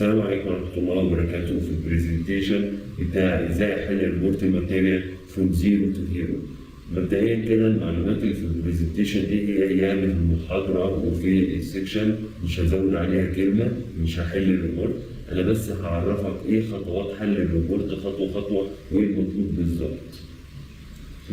السلام عليكم ورحمة الله وبركاته. في ال presentation بتاع ازاي احل report material from zero to hero. مبدئيا كده المعلومات اللي في ال presentation دي هي هي في المحاضرة وفي ال section، مش هزود عليها كلمة. مش هحل ال report، انا بس هعرفك ايه خطوات حل ال report خطوة خطوة وايه المطلوب بالظبط.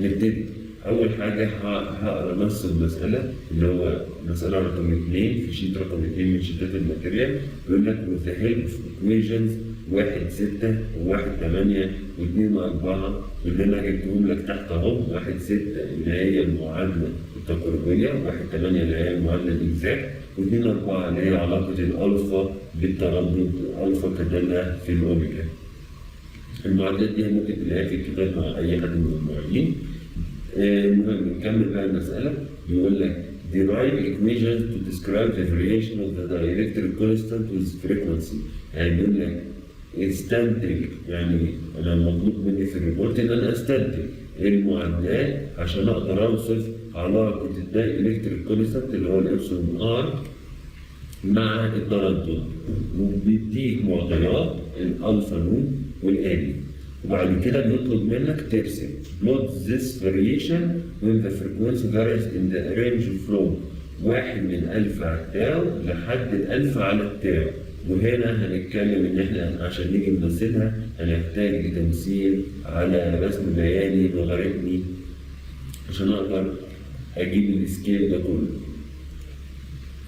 نبتدي. أول حاجة هقرا نص المسألة، اللي هو مسألة رقم 2 في sheet رقم 2 من شيتات ال material. بيقول لك with the help of equations 1 6 و1 8 و2 4، واللي أنا جبتهم لك تحت أهو. 1 6 اللي هي المعادلة التقريبية، 1 8 اللي هي المعادلة ال exact، و2 4 اللي هي علاقة الألفا بالتردد، ألفا كدالة في الأوميجا. المعادلات دي ممكن تلاقيها في الكتاب مع أي حد من المعيدين. المهم نكمل بقى المسألة. بيقول لك derive equations to describe the variation of the dielectric constant with frequency. يعني بيقول لك استنتج، يعني انا المطلوب مني في ال report ان انا استنتج المعادلات عشان اقدر اوصف علاقة ال dielectric constant اللي هو ال epsilon r مع التردد، وبيديك معطيات ال alpha nought وال n، وبعد كده بيطلب منك ترسم plot this variation when the frequency varies in the range from 1/1000 على ال tau لحد الألف على ال tau. وهنا هنتكلم إن إحنا عشان نيجي نمثلها هنحتاج لتمثيل على رسم بياني لوغاريتمي عشان أقدر أجيب ال scale ده كله.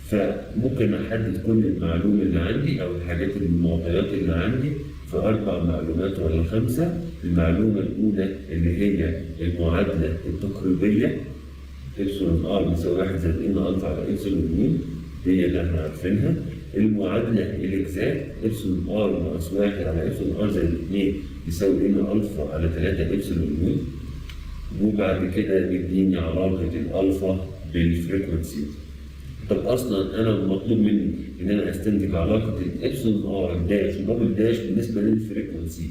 فممكن أحدد كل المعلومة اللي عندي أو الحاجات المعطيات اللي عندي في أربع معلومات ولا خمسة. المعلومة الأولى اللي هي المعادلة التقريبية، epsilon r بيساوي 1 زائد n alpha على epsilon nought، دي اللي احنا عارفينها. المعادلة ال exact، epsilon r ناقص 1 على epsilon r زائد 2 يساوي n alpha على 3 epsilon nought. وبعد كده بيديني علاقة ال alpha بال frequency. طب اصلا انا مطلوب مني ان انا استنتج علاقة ال epsilon r dash و double dash بالنسبة لل frequency.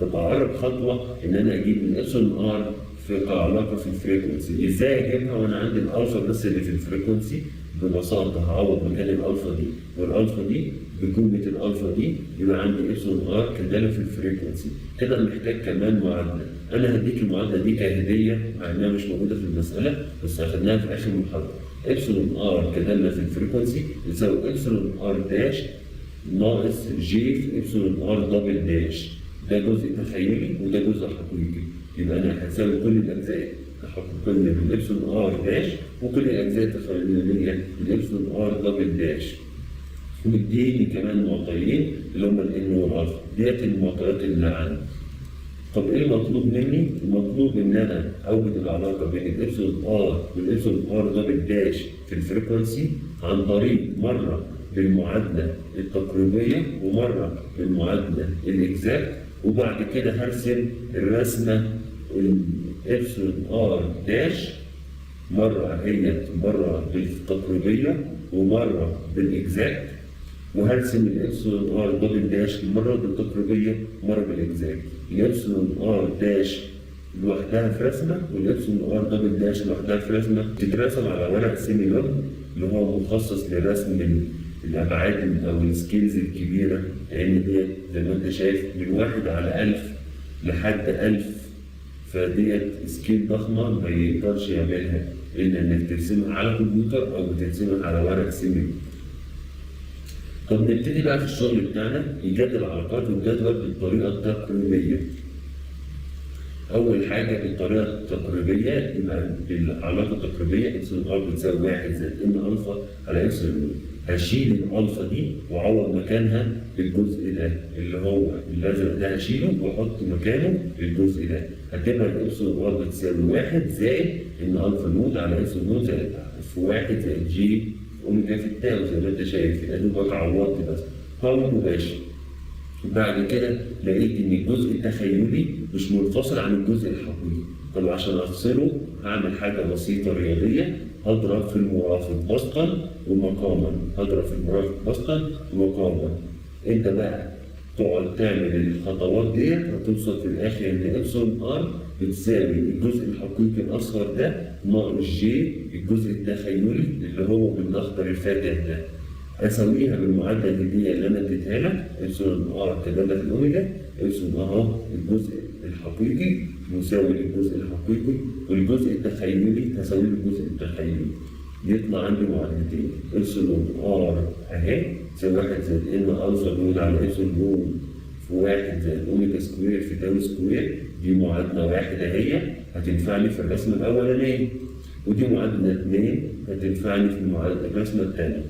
طب اقرب خطوة ان انا اجيب ال epsilon r في علاقة في ال frequency. ازاي اجيبها وانا عندي الالفا بس اللي في ال frequency؟ ببساطة هعوض مكان الالفا دي والالفا دي بقيمة الالفا دي، يبقى عندي epsilon r كداله في ال frequency. كده محتاج كمان معادله. انا هديك المعادلة دي كهدية مع انها مش موجودة في المساله، بس اخدناها في اخر المحاضره. epsilon r كداله في ال frequency يساوي epsilon r dash ناقص j في epsilon r double dash. ده جزء تخيلي وده جزء حقيقي. يبقى انا هساوي كل الاجزاء الحقيقية بال epsilon r dash وكل الاجزاء التخيلية بال epsilon r double dash. ومديني كمان معطيين اللي هم ال n وال alpha. ديت المعطيات اللي عندي. طب ايه المطلوب مني؟ المطلوب ان انا اوجد العلاقة بين ال epsilon r وال epsilon r double dash في ال frequency عن طريق مرة بالمعادله التقريبيه ومرة بالمعادله ال exact. وبعد كده هرسم الرسمة ال epsilon r dash مرة هي مرة بالتقريبيه ومرة بال exact، وهرسم ال epsilon r double dash مرة بالتقريبيه ومرة بال exact. ال epsilon r dash لوحدها في رسمه وال epsilon r double dash لوحدها في رسمه، تترسم على ورق semi-log اللي هو مخصص لرسم الابعاد او ال scales الكبيره، لان ديت زي ما انت شايف من 1/1000 لحد 1000، فديت scale ضخمة ما يقدرش يعملها الا انك ترسمها على كمبيوتر او بترسمها على ورق semi. طب نبتدي بقى في الشغل بتاعنا، ايجاد العلاقات والجدول بالطريقة التقريبيه. اول حاجة بالطريقة التقريبيه، يبقى بالعلاقة التقريبيه epsilon r بتساوي 1 زائد n alpha على epsilon nought. هشيل الالفا دي واعوض مكانها بالجزء ده، اللي هو الازرق ده، هشيله واحط مكانه الجزء ده. هتبقى ال epsilon r بتساوي 1 زائد n alpha nought على epsilon nought زائد في 1 زائد j omega في ال tau. زي ما انت شايف، يا دوبك عوضت بس قول مباشر. بعد كده لقيت ان الجزء التخيلي مش منفصل عن الجزء الحقيقي. طب عشان افصله هعمل حاجة بسيطة رياضيه، هضرب في المرافق بسطا ومقاما. هضرب في المرافق بسطا ومقاما. انت بقى تقعد تعمل الخطوات ديت، هتوصل في الاخر ان epsilon r بتساوي الجزء الحقيقي الاصفر ده ناقص j الجزء التخيلي اللي هو بالاخضر الفاتح ده. اسويها بالمعادله الهندية اللي انا اديتها لك، epsilon r تداله في ال omega، epsilon اهو الجزء الحقيقي مساوي للجزء الحقيقي، والجزء التخيلي تساوي للجزء التخيلي. يطلع عندي معادلتين، epsilon r اهي تساوي 1 زائد n alpha nought على epsilon nought في 1 زائد omega square في tau square. دي معادلة واحدة هي هتنفعني في الرسمة الاولانية، ودي معادلة 2 هتنفعني في المعادلة الرسمة الثانية.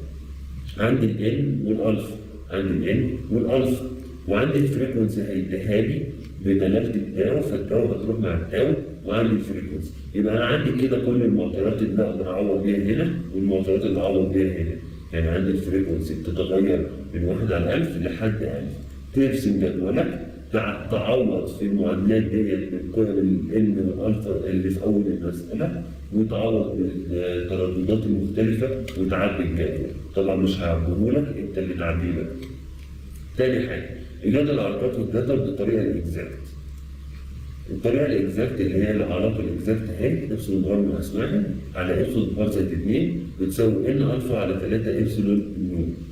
عندي ال n وال alpha، عندي ال n وال alpha، وعندي ال frequency هيديها لي بدلالة ال tau، فال tau هتروح مع ال tau، وعندي ال frequency. يبقى انا عندي كده كل المعطيات اللي اقدر اعوض بيها هنا والمعطيات اللي اعوض بيها هنا. يعني عندي ال frequency بتتغير من 1 على 1000 لحد 1000. ترسم جدولك، تعوض في المعادلات ديت بالقيم ال n وال alpha اللي في اول المسالة، وتعوض بالترددات المختلفة وتعبي الجدول. طبعا مش هعبيهولك، انت اللي تعبيه بقى. تاني حاجة، ايجاد العلاقات والجدول بالطريقة ال exact. الطريقة ال exact اللي هي العلاقة ال exact اهي، epsilon r ناقص 1 على epsilon r زائد 2 بتساوي n alpha على 3 epsilon nought.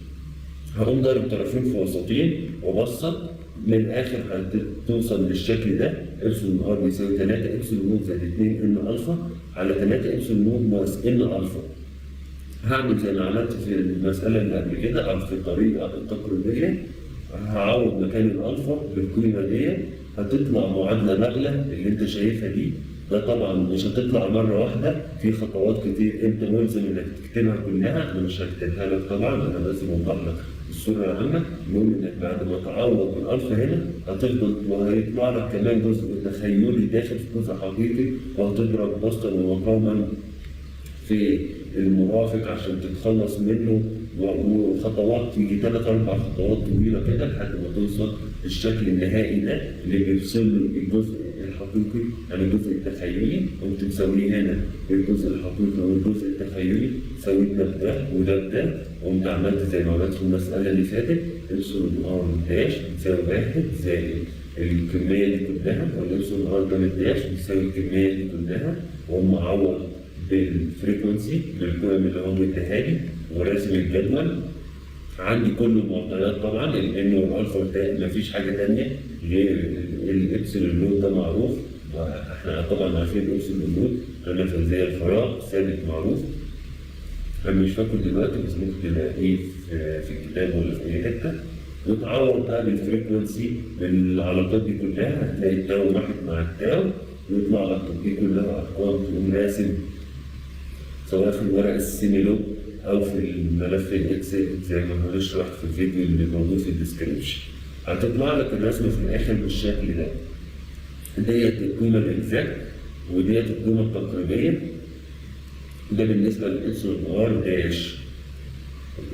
هقوم ضارب طرفين في وسطين وبسط، من الاخر هتوصل للشكل ده، epsilon r بيساوي 3 epsilon nought زائد 2 n alpha على 3 epsilon nought ناقص n alpha. هعمل زي ما عملت في المسألة اللي قبل كده أو في الطريقة التقريبية، هعوض مكان الألفا بالقيمة دي، هتطلع معادلة نغلة اللي أنت شايفها دي. ده طبعا مش هتطلع مرة واحدة، في خطوات كتير أنت ملزم إنك تكتبها كلها، أنا مش هكتبها لك طبعا، أنا بس بوضح لك الصورة العامة. المهم إنك بعد ما تعوض بالألفا هنا هتفضل وهيطلع لك كمان جزء تخيلي داخل في جزء حقيقي، وهتضرب بسطا ومقاما في المرافق عشان تتخلص منه، وخطوات يجي ثلاث اربع خطوات طويلة كده لحد ما توصل الشكل النهائي ده اللي بيفصل الجزء الحقيقي عن الجزء التخيلي. قمت مسويه هنا الجزء الحقيقي والجزء التخيلي، سويت ده بده وده بده، قمت عملت زي ما عملت في المسالة اللي فاتت، epsilon r dash بتساوي 1 زائد الكمية دي كلها، وال epsilon r double dash بتساوي الكمية دي كلها، واقوم معوض بال frequency بالقيم اللي هو مديها لي وراسم الجدول. عندي كل المعطيات طبعا، ال n وال alpha وال tau، مفيش حاجة ثانية غير ال epsilon nought ده معروف، احنا طبعا عارفين ال epsilon nought قيمة زي الفراغ ثابت معروف، انا مش فاكر دلوقتي بس ممكن تلاقيه في الكتاب ولا في اي حته. وتعوض بقى بال frequency بالعلاقات دي كلها، هتلاقي ال tau راحت مع ال tau، ويطلع لك دي كلها ارقام، تقوم راسم سواء في الورق ال semi-log او في الملف ال Excel زي ما هنشرح في الفيديو اللي موجود في ال description. هتطلع لك الرسمة في الاخر بالشكل ده، ديت القيمة ال exact وديت القيمة التقريبيه. ده بالنسبة لل epsilon r dash،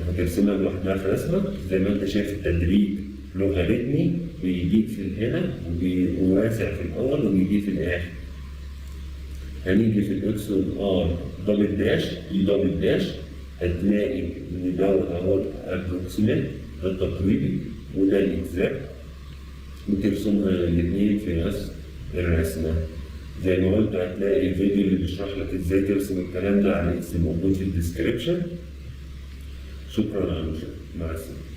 هترسمها لوحدها في رسمه زي ما انت شايف، التدريج لوغاريتمي بيجيك في هنا وواسع في الاول وبيجي في الاخر. هنيجي في ال epsilon r double dash، E double dash، هتلاقي ان دوت اهو ال approximate ده التقريبي وده ال exact، وترسمها الاثنين في نفس الرسمة. زي ما قلت هتلاقي الفيديو اللي بيشرح لك ازاي ترسم الكلام ده على ال Excel موجود في ال description. شكرا على المشاهدة، مع السلامة.